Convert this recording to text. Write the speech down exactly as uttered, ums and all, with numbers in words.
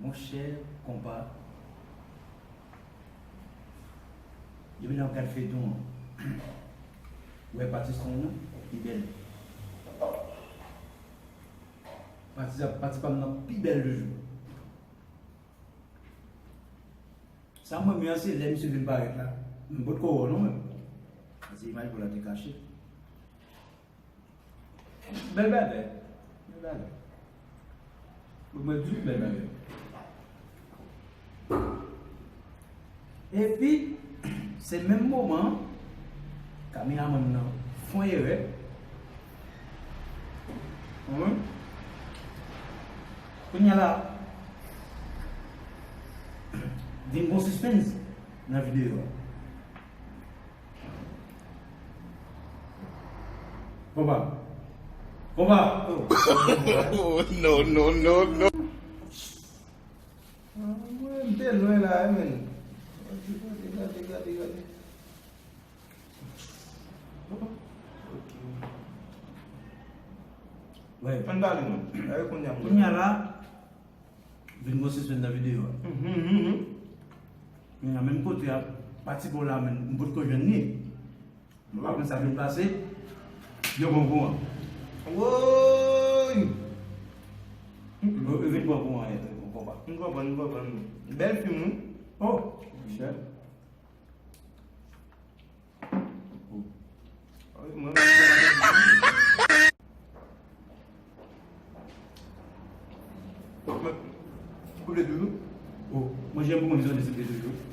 Monchè, konpa. Depi lè w ap gad feyton an, ou wè pati sa yo pi bèl. Pati sa, pati pa m nan pi bèl toujou. Sa mwen renmen an, se lè misye vin parèt la. M potko wè w non, men. Paske imaj pou la te kache. Bèl bagay. Bèl bagay. Pou mwen di bèl bagay. Epi, se menm moman an, kameramann nan fè yon erè. Wi. Kounye a la, vin gon sispens nan videyo a. Konpa. Konpa. Oh. Oh, no, no, no, no. Ah, mwen, m te lwen la, eh, men. Gade, gade, gade, gade, gade. Ok. Wè. Ann pale non. Gade kounye a. Kounye a la, vin gon sispann nan videyo a. Mhm, mhm. Kounye a menm kote a, pati bò la menm, m potko jwenn li. Mwen pa konn sa vin pase. Yo pran kou an. Woy! Yo, yo vin pran kou an, yo, yo konpa. M konprann, m konprann. Bèl fim, wi. Oh, chè. Oh. Ay, mwen, mwen, koupe toujou. Oh, mwen, jan pou mwen, jan de koupe toujou.